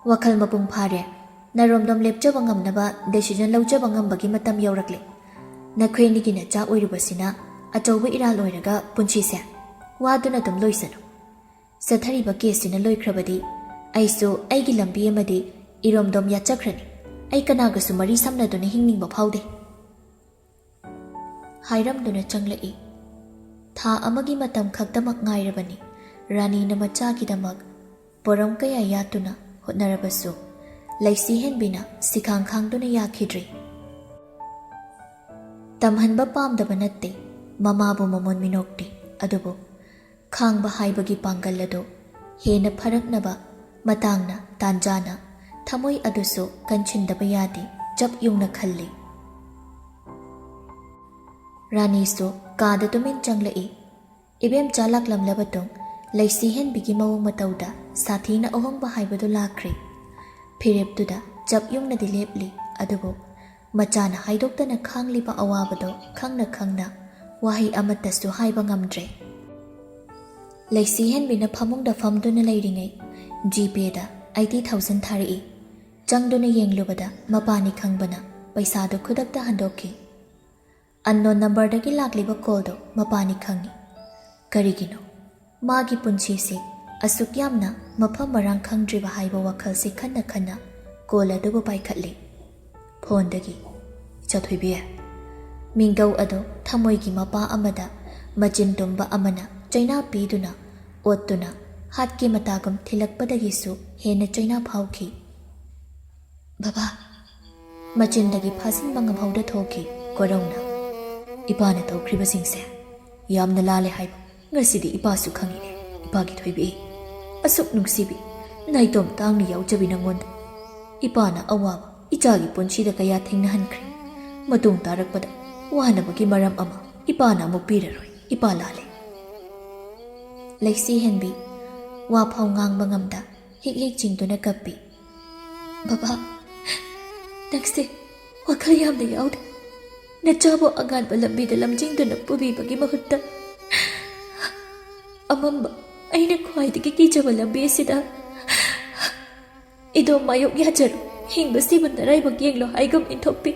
ꯋꯥꯈꯜ ꯃꯄꯨꯡ ꯐꯥꯔꯦ, ꯅꯔꯣꯝꯗꯣꯝ ꯂꯦꯞꯆꯕ ꯉꯝꯅꯕ ꯗꯤꯁꯤꯖꯟ ꯂꯧꯖꯕ ꯉꯝꯕꯒꯤ ꯃꯇꯝ ꯌꯧꯔꯛꯂꯦ꯫ ꯅꯈꯣꯏ ꯑꯅꯤꯒꯤ ꯅꯆꯥ ꯑꯣꯏꯔꯨꯕꯁꯤꯅ ꯑꯆꯧꯕ ꯏꯔꯥꯜ ꯑꯣꯏꯔꯒ ꯄꯨꯟꯁꯤꯁꯦ ꯋꯥꯗꯨꯅ ꯑꯗꯨꯝ ꯂꯣꯏꯁꯅꯨ꯫ ꯆꯠꯊꯔꯤꯕ ꯀꯦꯁꯁꯤꯅ ꯂꯣꯏꯈ꯭ꯔꯕꯗꯤ ꯑꯩꯁꯨ ꯑꯩꯒꯤ ꯂꯝꯕꯤ ꯑꯃꯗꯤ ꯏꯔꯣꯝꯗꯣꯝ ꯌꯥꯠꯆꯈ꯭ꯔꯅꯤ꯫ ꯑꯩ ꯀꯅꯥꯒꯁꯨ ꯃꯔꯤ ꯁꯝꯅꯗꯨꯅ ꯍꯤꯡꯅꯤꯡꯕ ꯐꯥꯎꯗꯦ" ꯍꯥꯏꯔꯝꯗꯨꯅ ꯆꯪꯂꯛꯏ꯫ ꯊꯥ ꯑꯃꯒꯤ ꯃꯇꯝ ꯈꯛꯇꯃꯛ ꯉꯥꯏꯔꯕꯅꯤ꯫ ꯔꯥꯅꯤꯅ ꯃꯆꯥꯒꯤꯗꯃꯛ ꯄꯣꯔꯝ ꯀꯌꯥ ꯌꯥꯠꯇꯨꯅ ꯍꯣꯠꯅꯔꯕꯁꯨ ꯂꯩꯁꯤ ꯍꯦꯟꯕꯤꯅ ꯁꯤꯈꯥꯡ ꯈꯥꯡꯗꯨꯅ ꯌꯥꯈꯤꯗ꯭ꯔꯤ꯫ ꯇꯝꯍꯟꯕ ꯄꯥꯝꯗꯕ ꯅꯠꯇꯦ, ꯃꯃꯥꯕꯨ ꯃꯃꯣꯟ ꯃꯤꯅꯣꯛꯇꯦ, ꯑꯗꯨꯕꯨ ꯈꯥꯡꯕ ꯍꯥꯏꯕꯒꯤ ꯄꯥꯡꯒꯜ ꯑꯗꯨ ꯍꯦꯟꯅ ꯐꯔꯛꯅꯕ ꯃꯇꯥꯡꯅ ꯇꯥꯟꯖꯥꯅ ꯊꯃꯣꯏ ꯑꯗꯨꯁꯨ ꯀꯟꯁꯤꯟꯗꯕ ꯌꯥꯗꯦ, ꯆꯞ ꯌꯨꯡꯅ ꯈꯜꯂꯤ꯫ ꯔꯥꯅꯤꯁꯨ ꯀꯥꯗ ꯇꯨꯃꯤꯟ ꯆꯪꯂꯛꯏ꯫ ꯏꯕꯦꯝꯆꯥ ꯂꯥꯛꯂꯝꯂꯕ ꯇꯨꯡ ꯂꯩꯁꯤ ꯍꯦꯟꯕꯤꯒꯤ ꯃꯑꯣꯡ ꯃꯇꯧꯗ ꯁꯥꯊꯤꯅ ꯑꯍꯣꯡꯕ ꯍꯥꯏꯕꯗꯨ ꯂꯥꯛꯈ꯭ꯔꯦ꯫ ꯐꯤꯔꯦꯞꯇꯨꯗ ꯆꯞ ꯌꯨꯡꯅꯗꯤ ꯂꯦꯞꯂꯤ, ꯑꯗꯨꯕꯨ ꯃꯆꯥꯅ ꯍꯥꯏꯗꯣꯛꯇꯅ ꯈꯥꯡꯂꯤꯕ ꯑꯋꯥꯕꯗꯣ ꯈꯪꯅ ꯈꯪꯅ ꯋꯥꯍꯩ ꯑꯃꯠꯇꯁꯨ ꯍꯥꯏꯕ ꯉꯝꯗ꯭ꯔꯦ꯫ ꯂꯩꯁꯤ ꯍꯦꯟꯕꯤꯅ ꯐꯃꯨꯡꯗ ꯐꯝꯗꯨꯅ ꯂꯩꯔꯤꯉꯩ ꯖꯤꯄꯦꯗ ꯑꯩꯠꯇꯤ ꯊꯥꯎꯖꯟ ꯊꯥꯔꯛꯏ꯫ ꯆꯪꯗꯨꯅ ꯌꯦꯡꯂꯨꯕꯗ ꯃꯄꯥꯅꯤ ꯈꯪꯕꯅ ꯄꯩꯁꯥꯗꯨ ꯈꯨꯗꯛꯇ ꯍꯟꯗꯣꯛꯈꯤ꯫ ꯑꯟꯅꯣꯟ ꯅꯝꯕꯔꯗꯒꯤ ꯂꯥꯛꯂꯤꯕ ꯀꯣꯜꯗꯣ ꯃꯄꯥꯅꯤ ꯈꯪꯏ꯫ ꯀꯔꯤꯒꯤꯅꯣ? ꯃꯥꯒꯤ ꯄꯨꯟꯁꯤꯁꯤ ꯑꯁꯨꯛ ꯌꯥꯝꯅ ꯃꯐꯝ ꯃꯔꯥꯡ ꯈꯪꯗ꯭ꯔꯤꯕ ꯍꯥꯏꯕ ꯋꯥꯈꯜꯁꯤ ꯈꯟꯅ ꯈꯟꯅ ꯀꯣꯜ ꯑꯗꯨꯕꯨ ꯄꯥꯏꯈꯠꯂꯤ꯫ ꯐꯣꯟꯗꯒꯤ, "ꯏꯆꯥꯊꯣꯏꯕꯤ"꯫ ꯃꯤꯡꯒꯧ ꯑꯗꯨ ꯊꯃꯣꯏꯒꯤ ꯃꯄꯥ ꯑꯃꯗ ꯃꯆꯤꯟ ꯇꯨꯝꯕ ꯑꯃꯅ ꯆꯩꯅꯥ ꯄꯤꯗꯨꯅ, ꯑꯣꯠꯇꯨꯅ, ꯍꯥꯠꯀꯤ ꯃꯇꯥꯒꯨꯝ ꯊꯤꯜꯂꯛꯄꯗꯒꯤꯁꯨ ꯍꯦꯟꯅ ꯆꯩꯅꯥ ꯐꯥꯎꯈꯤ꯫ "ꯕꯕꯥ!" ꯃꯆꯤꯟꯗꯒꯤ ꯐꯥꯖꯤꯟꯕ ꯉꯝꯍꯧꯗ ꯊꯣꯛꯈꯤ ꯀꯣꯔꯧꯅ꯫ "ꯏꯄꯥꯅ ꯇꯧꯈ꯭ꯔꯤꯕꯁꯤꯡꯁꯦ ꯌꯥꯝꯅ ꯂꯥꯜꯂꯦ ꯍꯥꯏꯕ ꯉꯁꯤꯗꯤ ꯏꯄꯥꯁꯨ ꯈꯪꯉꯤꯅꯦ, ꯏꯄꯥꯒꯤ ꯊꯣꯏꯕꯤ꯫ ꯑꯁꯨꯛ ꯅꯨꯡꯁꯤꯕꯤ, ꯅꯥꯏꯇꯣꯝ ꯇꯥꯡꯅ ꯌꯥꯎꯖꯕꯤ ꯅꯉꯣꯟꯗ ꯏꯄꯥꯅ ꯑꯋꯥꯕ ꯏꯆꯥꯒꯤ ꯄꯨꯟꯁꯤꯗ ꯀꯌꯥ ꯊꯦꯡꯅꯍꯟꯈ꯭ꯔꯦ꯫ ꯃꯇꯨꯡ ꯇꯥꯔꯛꯄꯗ ꯋꯥꯅꯕꯒꯤ ꯃꯔꯝ ꯑꯃ ꯏꯄꯥꯅ ꯑꯃꯨꯛ ꯄꯤꯔꯔꯣꯏ꯫ ꯏꯄꯥ ꯂꯥꯜꯂꯦ"꯫ ꯂꯩꯁꯤ ꯍꯦꯟꯕꯤ ꯋꯥꯐꯥꯎ ꯉꯥꯡꯕ ꯉꯝꯗ ꯍꯤꯛ ꯍꯤꯛ ꯆꯤꯡꯗꯨꯅ ꯀꯞꯄꯤ꯫ "ꯕꯕꯥ, ꯅꯪꯁꯦ ꯋꯥꯈꯜ ꯌꯥꯝꯅ ꯌꯥꯎꯗꯦ꯫ ꯅꯆꯥꯕꯨ ꯑꯉꯥꯟꯕ ꯂꯝꯕꯤꯗ ꯂꯝꯖꯤꯡꯗꯨꯅ ꯄꯨꯕꯤꯕꯒꯤ ꯃꯍꯨꯠꯇ ꯑꯃꯝꯕ, ꯑꯩꯅ ꯈ꯭ꯋꯥꯏꯗꯒꯤ ꯀꯤꯖꯕ ꯂꯝꯕꯤ ꯑꯁꯤꯗ ꯏꯗꯣꯝ ꯃꯥꯌꯣꯛ ꯌꯥꯖꯔꯣ꯫ ꯍꯤꯡꯕꯁꯤꯕꯨ ꯅꯔꯥꯏꯕꯛ ꯌꯦꯡꯂꯣ ꯍꯥꯏꯒꯨꯝ ꯏꯟꯊꯣꯛꯄꯤ꯫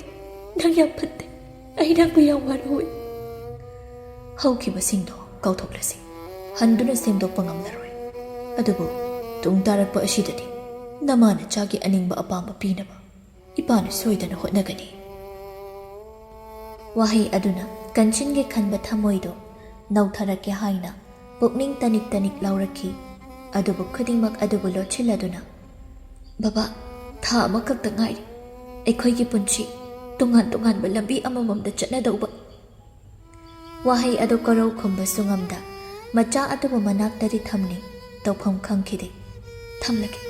ꯅꯪ ꯌꯥꯝ ꯐꯠꯇꯦ꯫ ꯑꯩ ꯅꯪꯕꯨ ꯌꯥꯝ ꯋꯥꯔꯧꯏ"꯫ ꯍꯧꯈꯤꯕꯁꯤꯡꯗꯣ ꯀꯥꯎꯊꯣꯛꯂꯁꯤ꯫ ꯍꯟꯗꯨꯅ ꯁꯦꯝꯗꯣꯛꯄ ꯉꯝꯂꯔꯣꯏ꯫ ꯑꯗꯨꯕꯨ ꯇꯨꯡ ꯇꯥꯔꯛꯄ ꯑꯁꯤꯗꯗꯤ ꯅꯃꯥ ꯅꯆꯥꯒꯤ ꯑꯅꯤꯡꯕ ꯑꯄꯥꯝꯕ ꯄꯤꯅꯕ ꯏꯄꯥꯅ ꯁꯣꯏꯗꯅ ꯍꯣꯠꯅꯒꯅꯤ꯫ ꯋꯥꯍꯩ ꯑꯗꯨꯅ ꯀꯟꯁꯤꯟꯒꯦ ꯈꯟꯕ ꯊꯃꯣꯏꯗꯣ ꯅꯧꯊꯔꯛꯀꯦ ꯍꯥꯏꯅ ꯄꯨꯛꯅꯤꯡ ꯇꯅꯤꯛ ꯇꯅꯤꯛ ꯂꯥꯎꯔꯛꯈꯤ꯫ ꯑꯗꯨꯕꯨ ꯈꯨꯗꯤꯡꯃꯛ ꯑꯗꯨꯕꯨ ꯂꯣꯠꯁꯤꯜꯂꯗꯨꯅ, "ꯕꯕꯥ, ꯊꯥ ꯑꯃꯈꯛꯇ ꯉꯥꯏꯔꯤ꯫ ꯑꯩꯈꯣꯏꯒꯤ ꯄꯨꯟꯁꯤ ꯇꯣꯉꯥꯟ ꯇꯣꯉꯥꯟꯕ ꯂꯝꯕꯤ ꯑꯃꯃꯝꯗ ꯆꯠꯅꯗꯧꯕ"꯫ ꯋꯥꯍꯩ ꯑꯗꯨ ꯀꯣꯔꯧ ꯈꯨꯝꯕꯁꯨ ꯉꯝꯗ ꯃꯆꯥ ꯑꯗꯨꯕꯨ ꯃꯅꯥꯛꯇꯗꯤ ꯊꯝꯂꯤ, ꯇꯧꯐꯝ ꯈꯪꯈꯤꯗꯦ꯫ "ꯊꯝꯂꯒꯦ,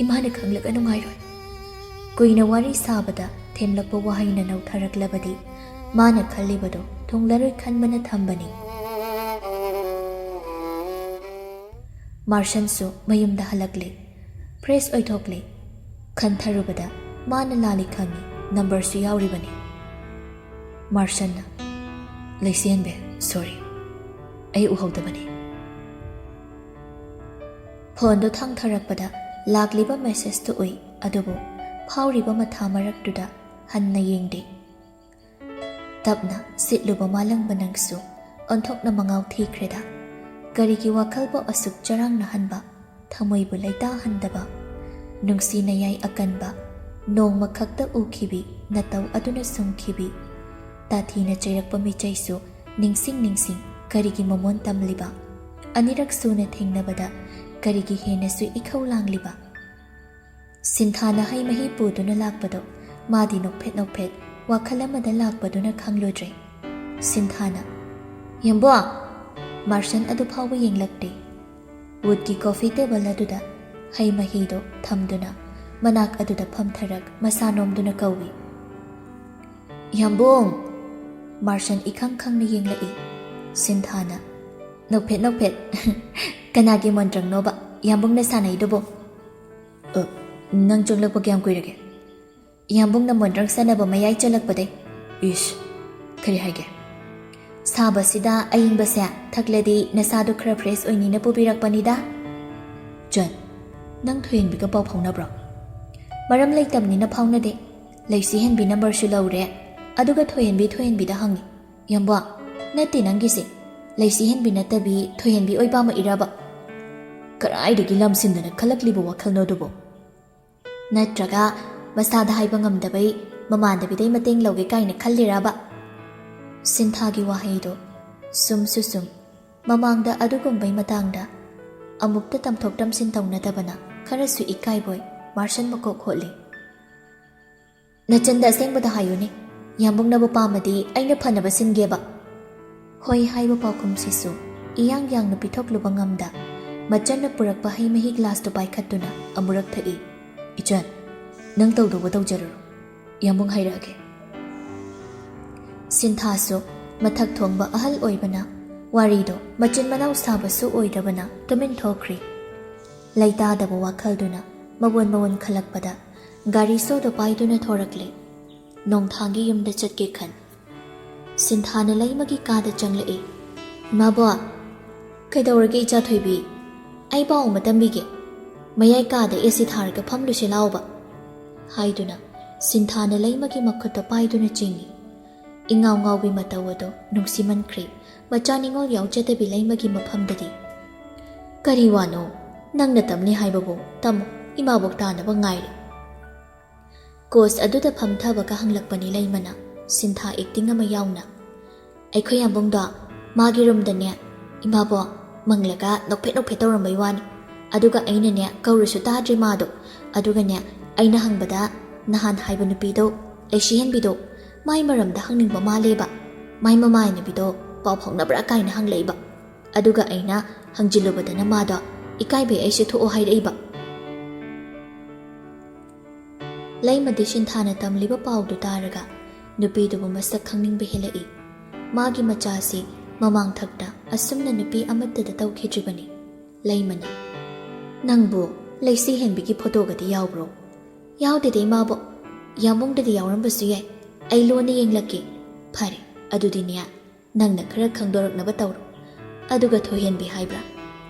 ꯏꯃꯥꯅ ꯈꯪꯂꯒ ꯅꯨꯡꯉꯥꯏꯔꯣꯏ"꯫ ꯀꯨꯏꯅ ꯋꯥꯔꯤ ꯁꯥꯕꯗ ꯊꯦꯝꯂꯛꯄ ꯋꯥꯍꯩꯅ ꯅꯧꯊꯔꯛꯂꯕꯗꯤ ꯃꯥꯅ ꯈꯜꯂꯤꯕꯗꯨ ꯊꯨꯡꯂꯔꯣꯏ ꯈꯟꯕꯅ ꯊꯝꯕꯅꯤ꯫ ꯃꯥꯔꯁꯟꯁꯨ ꯃꯌꯨꯝꯗ ꯍꯜꯂꯛꯂꯦ꯫ ꯐ꯭ꯔꯦꯁ ꯑꯣꯏꯊꯣꯛꯂꯦ꯫ ꯈꯟꯊꯔꯨꯕꯗ ꯃꯥꯅ ꯂꯥꯜꯂꯤ ꯈꯪꯉꯤ, ꯅꯝꯕꯔꯁꯨ ꯌꯥꯎꯔꯤꯕꯅꯤ꯫ ꯃꯥꯔꯁꯟꯅ, "ꯂꯩꯁꯦꯟꯕꯦ, ꯁꯣꯔꯤ, ꯑꯩ ꯎꯍꯧꯗꯕꯅꯤ"꯫ ꯐꯣꯟꯗꯨ ꯊꯥꯡꯊꯔꯛꯄꯗ ꯂꯥꯛꯂꯤꯕ ꯃꯦꯁꯦꯖꯇꯨ ꯎꯏ, ꯑꯗꯨꯕꯨ ꯐꯥꯎꯔꯤꯕ ꯃꯊꯥ ꯃꯔꯛꯇꯨꯗ ꯍꯟꯅ ꯌꯦꯡꯗꯦ꯫ ꯇꯞꯅ ꯁꯤꯠꯂꯨꯕ ꯃꯥꯂꯪꯕ ꯅꯪꯁꯨ ꯑꯣꯟꯊꯣꯛꯅ ꯃꯉꯥꯎ ꯊꯤꯈ꯭ꯔꯦꯗ꯫ ꯀꯔꯤꯒꯤ ꯋꯥꯈꯜꯕꯨ ꯑꯁꯨꯛ ꯆꯔꯥꯡꯅꯍꯟꯕ, ꯊꯃꯣꯏꯕꯨ ꯂꯩꯇꯥꯍꯟꯗꯕ? ꯅꯨꯡꯁꯤ ꯅꯌꯥꯏ ꯑꯀꯟꯕ, ꯅꯣꯡꯃ ꯈꯛꯇ ꯎꯈꯤꯕꯤ ꯅꯇꯧ ꯑꯗꯨꯅ ꯁꯨꯝꯈꯤꯕꯤ, ꯇꯥꯊꯤꯅ ꯆꯩꯔꯛꯄ ꯃꯤꯆꯩꯁꯨ ꯅꯤꯡꯁꯤꯡ ꯅꯤꯡꯁꯤꯡ ꯀꯔꯤꯒꯤ ꯃꯃꯣꯟ ꯇꯝꯂꯤꯕ? ꯑꯅꯤꯔꯛ ꯁꯨꯅ ꯊꯦꯡꯅꯕꯗ ꯀꯔꯤꯒꯤ ꯍꯦꯟꯅꯁꯨ ꯏꯈꯧ ꯂꯥꯡꯂꯤꯕ? ꯁꯤꯟꯊꯥꯅ ꯍꯩ ꯃꯍꯤ ꯄꯨꯗꯨꯅ ꯂꯥꯛꯄꯗꯣ ꯃꯥꯗꯤ ꯅꯣꯛꯐꯦꯠ ꯅꯣꯛꯐꯦꯠ ꯋꯥꯈꯜ ꯑꯃꯗ ꯂꯥꯛꯄꯗꯨꯅ ꯈꯪꯂꯨꯗ꯭ꯔꯦ꯫ ꯁꯤꯟꯊꯥꯅ, "ꯌꯥꯝꯕꯣ!" ꯃꯥꯔꯁꯟ ꯑꯗꯨ ꯐꯥꯎꯕ ꯌꯦꯡꯂꯛꯇꯦ꯫ ꯋꯨꯗꯀꯤ ꯀꯣꯐꯤ ꯇꯦꯕꯜ ꯑꯗꯨꯗ ꯍꯩ ꯃꯍꯤꯗꯣ ꯊꯝꯗꯨꯅ ꯃꯅꯥꯛ ꯑꯗꯨꯗ ꯐꯝꯊꯔꯛ ꯃꯁꯥ ꯅꯣꯝꯗꯨꯅ ꯀꯧꯏ, "ꯌꯥꯝꯕꯨꯡ!" ꯃꯥꯔꯁꯟ ꯏꯈꯪ ꯈꯪꯅ ꯌꯦꯡꯂꯛꯏ꯫ ꯁꯤꯟꯊꯥꯅ, "ꯅꯣꯛꯐꯦꯠ ꯅꯣꯛꯐꯦꯠ, ꯀꯅꯥꯒꯤ ꯃꯣꯟꯗ꯭ꯔꯪꯅꯣꯕ ꯌꯥꯝꯕꯨꯡꯅ ꯁꯥꯟꯅꯩꯗꯨꯕꯣ?" "ꯑ, ꯅꯪ ꯆꯪꯂꯛꯄ ꯀꯌꯥꯝ ꯀꯨꯏꯔꯒꯦ?" "ꯌꯥꯝꯕꯨꯡꯅ ꯃꯣꯟꯗ꯭ꯔꯪ ꯁꯥꯟꯅꯕ ꯃꯌꯥꯏ ꯆꯜꯂꯛꯄꯗꯩ꯫" "ꯏꯁ, ꯀꯔꯤ ꯍꯥꯏꯒꯦ?" "ꯁꯥꯕꯁꯤꯗ ꯑꯏꯪꯕꯁꯦ ꯊꯛꯂꯗꯤ ꯅꯁꯥꯗꯣ ꯈꯔ ꯐ꯭ꯔꯦꯁ ꯑꯣꯏꯅꯤꯅ ꯄꯨꯕꯤꯔꯛꯄꯅꯤꯗ꯫" "ꯆꯟ, ꯅꯪ ꯊꯣꯏꯍꯟꯕꯤꯒ ꯄꯥꯎ ꯐꯥꯎꯅꯕ꯭ꯔꯣ?" "ꯃꯔꯝ ꯂꯩꯇꯕꯅꯤꯅ ꯐꯥꯎꯅꯗꯦ꯫ ꯂꯩꯁꯤ ꯍꯦꯟꯕꯤ ꯅꯝꯕꯔꯁꯨ ꯂꯧꯔꯦ, ꯑꯗꯨꯒ ꯊꯣꯏꯍꯟꯕꯤ, ꯊꯣꯏꯍꯟꯕꯤꯗ ꯍꯪꯉꯤ꯫" "ꯌꯥꯝꯕꯣ, ꯅꯠꯇꯦ ꯅꯪꯒꯤꯁꯦ꯫ ꯂꯩꯁꯤ ꯍꯦꯟꯕꯤ ꯅꯠꯇꯕꯤ ꯊꯣꯏꯍꯟꯕꯤ ꯑꯣꯏ ꯄꯥꯝꯃꯛꯏꯔꯕ?" "ꯀꯗꯥꯏꯗꯒꯤ ꯂꯝ ꯁꯤꯟꯗꯅ ꯈꯜꯂꯛꯂꯤꯕ ꯋꯥꯈꯜꯅꯣ ꯑꯗꯨꯕꯣ?" "ꯅꯠꯇ꯭ꯔꯒ ꯃꯁꯥꯗ ꯍꯥꯏꯕ ꯉꯝꯗꯕꯩ ꯃꯃꯥꯟꯅꯕꯤꯗꯩ ꯃꯇꯦꯡ ꯂꯧꯒꯦ ꯀꯥꯏꯅ ꯈꯜꯂꯤꯔꯕ?" ꯁꯤꯟꯊꯥꯒꯤ ꯋꯥꯍꯩꯗꯣ ꯁꯨꯝꯁꯨ ꯁꯨꯝ ꯃꯃꯥꯡꯗ ꯑꯗꯨꯒꯨꯝꯕꯩ ꯃꯇꯥꯡꯗ ꯑꯃꯨꯛꯇ ꯇꯝꯊꯣꯛ ꯇꯝꯁꯤꯟ ꯇꯧꯅꯗꯕꯅ ꯈꯔꯁꯨ ꯏꯀꯥꯏꯕꯣꯏ ꯃꯥꯔꯁꯟ ꯃꯀꯣꯛ ꯍꯣꯠꯂꯤ꯫ "ꯅꯆꯟꯗ ꯑꯁꯦꯡꯕꯗ ꯍꯥꯏꯌꯨꯅꯦ, ꯌꯥꯝꯕꯨꯡꯅꯕꯨ ꯄꯥꯝꯃꯗꯤ ꯑꯩꯅ ꯐꯅꯕ ꯁꯤꯟꯒꯦꯕ꯫" ꯍꯣꯏ ꯍꯥꯏꯕ ꯄꯥꯎꯈꯨꯝꯁꯤꯁꯨ ꯏꯌꯥꯡ ꯌꯥꯡꯅ ꯄꯤꯊꯣꯛꯂꯨꯕ ꯉꯝꯗ, ꯃꯆꯟꯅ ꯄꯨꯔꯛꯄ ꯍꯩ ꯃꯍꯤ ꯒ꯭ꯂꯥꯁꯇꯨ ꯄꯥꯏꯈꯠꯇꯨꯅ ꯑꯃꯨꯔꯛ ꯊꯛꯏ꯫ "ꯏꯆꯟ, ꯅꯪ ꯇꯧꯗꯧꯕ ꯇꯧꯖꯔꯨꯔꯣ, ꯌꯥꯝꯕꯨꯡ ꯍꯥꯏꯔꯛꯑꯒꯦ꯫" ꯁꯤꯟꯊꯥꯁꯨ ꯃꯊꯛ ꯊꯣꯡꯕ ꯑꯍꯜ ꯑꯣꯏꯕꯅ, ꯋꯥꯔꯤꯗꯣ ꯃꯆꯤꯟ ꯃꯅꯥꯎ ꯁꯥꯕꯁꯨ ꯑꯣꯏꯗꯕꯅ ꯇꯨꯃꯤꯟ ꯊꯣꯛꯈ꯭ꯔꯤ꯫ ꯂꯩꯇꯥꯗꯕ ꯋꯥꯈꯜꯗꯨꯅ ꯃꯋꯣꯟ ꯃꯋꯣꯟ ꯈꯜꯂꯛꯄꯗ ꯒꯥꯔꯤ ꯁꯣꯗꯣ ꯄꯥꯏꯗꯨꯅ ꯊꯣꯔꯛꯂꯦ꯫ ꯅꯣꯡꯊꯥꯡꯒꯤ ꯌꯨꯝꯗ ꯆꯠꯀꯦ ꯈꯟ꯫ ꯁꯤꯟꯊꯥꯅ ꯂꯩꯃꯒꯤ ꯀꯥꯗ ꯆꯪꯂꯛꯏ꯫ "ꯏꯃꯥꯕꯣ!" "ꯀꯩꯗꯧꯔꯒꯦ ꯏꯆꯥ ꯊꯣꯏꯕꯤ?" "ꯑꯩ ꯄꯥꯎ ꯑꯃ ꯇꯝꯕꯤꯒꯦ꯫ ꯃꯌꯥꯏ ꯀꯥꯗ ꯑꯦ ꯁꯤ ꯊꯥꯔꯒ ꯐꯝꯂꯨꯁꯦ ꯂꯥꯎꯕ꯫" ꯍꯥꯏꯗꯨꯅ ꯁꯤꯟꯊꯥꯅ ꯂꯩꯃꯒꯤ ꯃꯈꯨꯠꯇ ꯄꯥꯏꯗꯨꯅ ꯆꯤꯡꯏ꯫ ꯏꯉꯥꯎ ꯉꯥꯎꯕꯤ ꯃꯇꯧ ꯑꯗꯨ ꯅꯨꯡꯁꯤꯃꯟꯈ꯭ꯔꯦ꯫ ꯃꯆꯥ ꯅꯤꯉꯣꯜ ꯌꯥꯎꯖꯗꯕꯤ ꯂꯩꯃꯒꯤ ꯃꯐꯝꯗꯗꯤ꯫ "ꯀꯔꯤ ꯋꯥꯅꯣ? ꯅꯪꯅ ꯇꯝꯅꯤ ꯍꯥꯏꯕꯕꯨ ꯇꯝꯃꯨ, ꯏꯃꯥꯕꯣꯛ ꯇꯥꯅꯕ ꯉꯥꯏꯔꯦ"꯫ ꯀꯣꯁ ꯑꯗꯨꯗ ꯐꯝꯊꯕꯒ ꯍꯪꯂꯛꯄꯅꯤ ꯂꯩꯃꯅ, ꯁꯤꯟꯊꯥ ꯑꯦꯛꯇꯤꯡ ꯑꯃ ꯌꯥꯎꯅ꯫ "ꯑꯩꯈꯣꯏ ꯌꯥꯝꯕꯨꯡꯗꯣ ꯃꯥꯒꯤ ꯔꯨꯝꯗꯅꯦ ꯏꯃꯥꯕꯣꯛ ꯃꯪꯂꯒ ꯅꯣꯛꯐꯦꯠ ꯅꯣꯛꯐꯦꯠ ꯇꯧꯔꯝꯕꯩ ꯋꯥꯅꯤ꯫ ꯑꯗꯨꯒ ꯑꯩꯅꯅꯦ ꯀꯧꯔꯁꯨ ꯇꯥꯗ꯭ꯔꯦ ꯃꯥꯗꯣ꯫ ꯑꯗꯨꯒꯅꯦ ꯑꯩꯅ ꯍꯪꯕꯗ ꯅꯍꯥꯟ ꯍꯥꯏꯕ ꯅꯨꯄꯤꯗꯣ, ꯂꯩꯁꯤꯍꯦꯟꯕꯤꯗꯣ, ꯃꯥꯏ ꯃꯔꯝꯗ ꯍꯪꯅꯤꯡꯕ ꯃꯥꯜꯂꯦꯕ꯫ ꯃꯥꯏ ꯃꯃꯥꯟꯅꯕꯤꯗꯣ ꯄꯥꯎ ꯐꯥꯎꯅꯕ꯭ꯔꯥ ꯀꯥꯏꯅ ꯍꯪꯂꯛꯏꯕ꯫ ꯑꯗꯨꯒ ꯑꯩꯅ ꯍꯪꯖꯤꯜꯂꯨꯕꯗꯅ ꯃꯥꯗꯣ ꯏꯀꯥꯏꯕꯩ ꯑꯩꯁꯦ ꯊꯣꯛꯑꯣ ꯍꯥꯏꯔꯛꯏꯕ"꯫ ꯂꯩꯃꯗꯤ ꯁꯤꯟꯊꯥꯅ ꯇꯝꯂꯤꯕ ꯄꯥꯎꯗꯨ ꯇꯥꯔꯒ ꯅꯨꯄꯤꯗꯨꯕꯨ ꯃꯁꯛ ꯈꯪꯅꯤꯡꯕ ꯍꯦꯜꯂꯛꯏ꯫ ꯃꯥꯒꯤ ꯃꯆꯥꯁꯤ ꯃꯃꯥꯡꯊꯛꯇ ꯑꯁꯨꯝꯅ ꯅꯨꯄꯤ ꯑꯃꯠꯇꯗ ꯇꯧꯈꯤꯗ꯭ꯔꯤꯕꯅꯤ꯫ ꯂꯩꯃꯅ, "ꯅꯪꯕꯨ ꯂꯩꯁꯤ ꯍꯦꯟꯕꯤꯒꯤ ꯐꯣꯇꯣꯒꯗꯤ ꯌꯥꯎꯕ꯭ꯔꯣ?" "ꯌꯥꯎꯗꯦꯗ ꯏꯃꯥꯕꯣꯛ꯫ ꯌꯥꯝꯕꯨꯡꯗꯗꯤ ꯌꯥꯎꯔꯝꯕꯁꯨ ꯌꯥꯏ꯫ ꯑꯩ ꯂꯣꯟꯅ ꯌꯦꯡꯂꯛꯀꯦ"꯫ "ꯐꯔꯦ, ꯑꯗꯨꯗꯤꯅꯦ ꯅꯪꯅ ꯈꯔ ꯈꯪꯗꯣꯔꯛꯅꯕ ꯇꯧꯔꯣ꯫ ꯑꯗꯨꯒ ꯊꯣꯏꯍꯦꯟꯕꯤ ꯍꯥꯏꯕ꯭ꯔꯥ,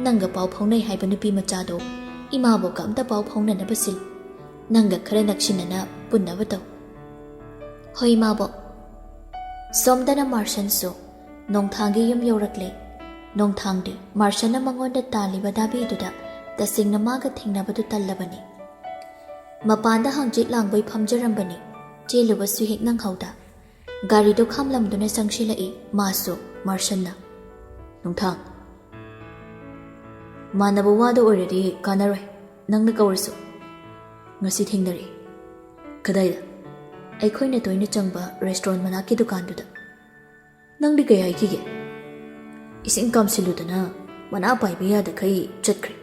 ꯅꯪꯒ ꯄꯥꯎ ꯐꯥꯎꯅꯩ ꯍꯥꯏꯕ ꯅꯨꯄꯤ ꯃꯆꯥꯗꯣ ꯏꯃꯥꯕꯣꯛꯀ ꯑꯝꯇ ꯄꯥꯎ ꯐꯥꯎꯅꯅꯕ ꯁꯤꯜ꯫ ꯅꯪꯒ ꯈꯔ ꯅꯛꯁꯤꯟꯅꯅ ꯄꯨꯟꯅꯕ ꯇꯧ"꯫ "ꯍꯣꯏ ꯏꯃꯥꯕꯣꯛ"꯫ ꯁꯣꯝꯗꯅ ꯃꯥꯔꯁꯟꯁꯨ ꯅꯣꯡꯊꯥꯡꯒꯤ ꯌꯨꯝ ꯌꯧꯔꯛꯂꯦ꯫ ꯅꯣꯡꯊꯥꯡꯗꯤ ꯃꯥꯔꯁꯟꯅ ꯃꯉꯣꯟꯗ ꯇꯥꯜꯂꯤꯕ ꯗꯥꯕꯤꯗꯨꯗ ꯇꯁꯦꯡꯅ ꯃꯥꯒ ꯊꯦꯡꯅꯕꯗꯨ ꯇꯜꯂꯕꯅꯤ꯫ ꯃꯄꯥꯟꯗ ꯍꯥꯡꯆꯤꯠ ꯂꯥꯡꯕꯩ ꯐꯝꯖꯔꯝꯕꯅꯤ꯫ ꯆꯦꯜꯂꯨꯕꯁꯨ ꯍꯦꯛ ꯅꯪꯍꯧꯗ꯫ ꯒꯥꯔꯤꯗꯨ ꯈꯥꯝꯂꯝꯗꯨꯅ ꯆꯪꯁꯤꯜꯂꯛꯏ ꯃꯥꯁꯨ ꯃꯥꯔꯁꯟꯅ꯫ "ꯅꯣꯡꯊꯥꯡ, ꯃꯥꯟꯅꯕ ꯋꯥꯗ ꯑꯣꯏꯔꯗꯤ ꯀꯥꯟꯅꯔꯣꯏ, ꯅꯪꯅ ꯀꯧꯔꯁꯨ꯫ ꯉꯁꯤ ꯊꯦꯡꯅꯔꯦ"꯫ "ꯀꯗꯥꯏꯗ?" "ꯑꯩꯈꯣꯏꯅ ꯇꯣꯏꯅ ꯆꯪꯕ ꯔꯦꯁꯇꯨꯔꯦꯟ ꯃꯅꯥꯛꯀꯤ ꯗꯨꯀꯥꯟꯗꯨꯗ"꯫ "ꯅꯪꯗꯤ ꯀꯩ ꯍꯥꯏꯈꯤꯒꯦ?" "ꯏꯁꯤꯡ ꯀꯥꯝꯁꯤꯜꯂꯨꯗꯅ ꯃꯅꯥ ꯄꯥꯏꯕ ꯌꯥꯗꯈꯩ ꯆꯠꯈ꯭ꯔꯦ꯫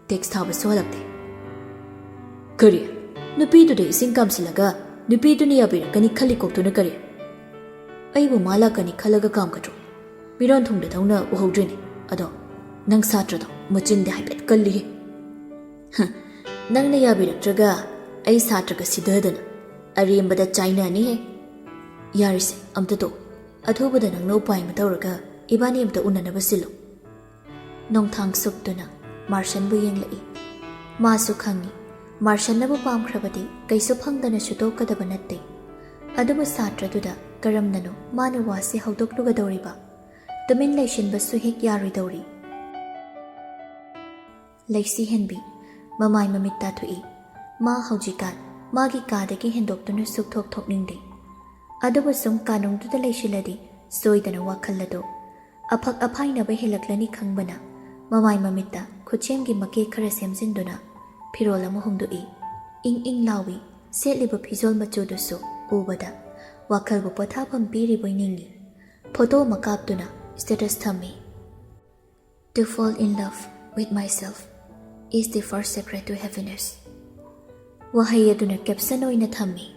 ꯇꯦꯛꯁ ꯊꯥꯕꯁꯨ ꯍꯜꯂꯛꯇꯦ"꯫ "ꯀꯔꯤ? ꯅꯨꯄꯤꯗꯨꯗ ꯏꯁꯤꯡ ꯀꯥꯝꯁꯤꯜꯂꯒ ꯅꯨꯄꯤꯗꯨꯅ ꯌꯥꯕꯤꯔꯛꯀꯅꯤ ꯈꯜꯂꯤ ꯀꯣꯛꯇꯨꯅ ꯀꯔꯤ? ꯑꯩꯕꯨ ꯃꯥ ꯂꯥꯛꯀꯅꯤ ꯈꯜꯂꯒ ꯀꯥꯝꯒꯗ꯭ꯔꯣ? ꯃꯤꯔꯣꯟ ꯊꯨꯡꯗꯗꯧꯅ ꯎꯍꯧꯗ꯭ꯔꯤꯅꯦ꯫ ꯑꯗꯣ ꯅꯪ ꯁꯥꯇ꯭ꯔꯗꯣ ꯃꯆꯤꯟꯗꯤ ꯍꯥꯏꯐꯦꯠ ꯀꯜꯂꯤꯍꯦ"꯫ "ꯍ, ꯅꯪꯅ ꯌꯥꯕꯤꯔꯛꯇ꯭ꯔꯒ ꯑꯩ ꯁꯥꯇ꯭ꯔꯒ ꯁꯤꯗꯗꯅ ꯑꯔꯦꯝꯕꯗ ꯆꯥꯏꯅꯅꯤꯍꯦ"꯫ "ꯌꯥꯔꯤꯁꯦ, ꯑꯝꯇ ꯇꯣꯛ꯫ ꯑꯊꯨꯕꯗ ꯅꯪꯅ ꯎꯄꯥꯏ ꯑꯃ ꯇꯧꯔꯒ ꯏꯕꯥꯅꯤ ꯑꯝꯇ ꯎꯅꯅꯕ ꯁꯤꯜꯂꯨ"꯫ ꯅꯣꯡꯊꯥꯡ ꯁꯨꯛꯇꯨꯅ ꯃꯥꯔꯁꯟꯕꯨ ꯌꯦꯡꯂꯛꯏ꯫ ꯃꯥꯁꯨ ꯈꯪꯏ, ꯃꯥꯔꯁꯟꯅꯕꯨ ꯄꯥꯝꯈ꯭ꯔꯕꯗꯤ ꯀꯩꯁꯨ ꯐꯪꯗꯅꯁꯨ ꯇꯣꯛꯀꯗꯕ ꯅꯠꯇꯦ꯫ ꯑꯗꯨꯕꯨ ꯁꯥꯇ꯭ꯔꯗꯨꯗ ꯀꯔꯝꯅꯅꯣ ꯃꯥꯅ ꯋꯥꯁꯤ ꯍꯧꯗꯣꯛꯂꯨꯒꯗꯧꯔꯤꯕ? ꯇꯨꯃꯤꯟ ꯂꯩꯁꯤꯟꯕꯁꯨ ꯍꯦꯛ ꯌꯥꯔꯣꯏꯗꯧꯔꯤ꯫ ꯂꯩꯁꯤ ꯍꯦꯟꯕꯤ ꯃꯃꯥꯏ ꯃꯃꯤꯠ ꯇꯥꯊꯣꯛꯏ꯫ ꯃꯥ ꯍꯧꯖꯤꯛꯀꯥꯟ ꯃꯥꯒꯤ ꯀꯥꯗꯒꯤ ꯍꯦꯟꯗꯣꯛꯇꯨꯅ ꯁꯨꯛꯊꯣꯛ ꯊꯣꯛꯅꯤꯡꯗꯦ꯫ ꯑꯗꯨꯕꯨ ꯁꯨꯝ ꯀꯥꯅꯨꯡꯗꯨꯗ ꯂꯩꯁꯤꯜꯂꯗꯤ ꯁꯣꯏꯗꯅ ꯋꯥꯈꯜ ꯑꯗꯨ ꯑꯐꯛ ꯑꯐꯥꯏꯅꯕ ꯍꯦꯜꯂꯛꯂꯅꯤ ꯈꯪꯕꯅ ꯃꯃꯥꯏ ꯃꯃꯤꯠꯇ ꯈꯨꯠꯁꯦꯝꯒꯤ ꯃꯀꯦ ꯈꯔ ꯁꯦꯝꯖꯤꯟꯗꯨꯅ ꯐꯤꯔꯣꯜ ꯑꯃ ꯍꯣꯡꯗꯣꯛꯏ꯫ ꯏꯪ ꯏꯪ ꯂꯥꯎꯏ꯫ ꯁꯦꯠꯂꯤꯕ ꯐꯤꯖꯣꯜ ꯃꯆꯨꯗꯨꯁꯨ ꯎꯕꯗ ꯋꯥꯈꯜꯕꯨ ꯄꯣꯊꯥꯐꯝ ꯄꯤꯔꯤꯕꯣꯏ ꯅꯤꯡꯏ꯫ ꯐꯣꯇꯣ ꯑꯃ ꯀꯥꯞꯇꯨꯅ status ꯊꯝꯃꯤ꯫ "To fall in love with myself is the first secret to happiness." ꯋꯥꯍꯩ ꯑꯗꯨꯅ caption ꯑꯣꯏꯅ ꯊꯝꯃꯤ꯫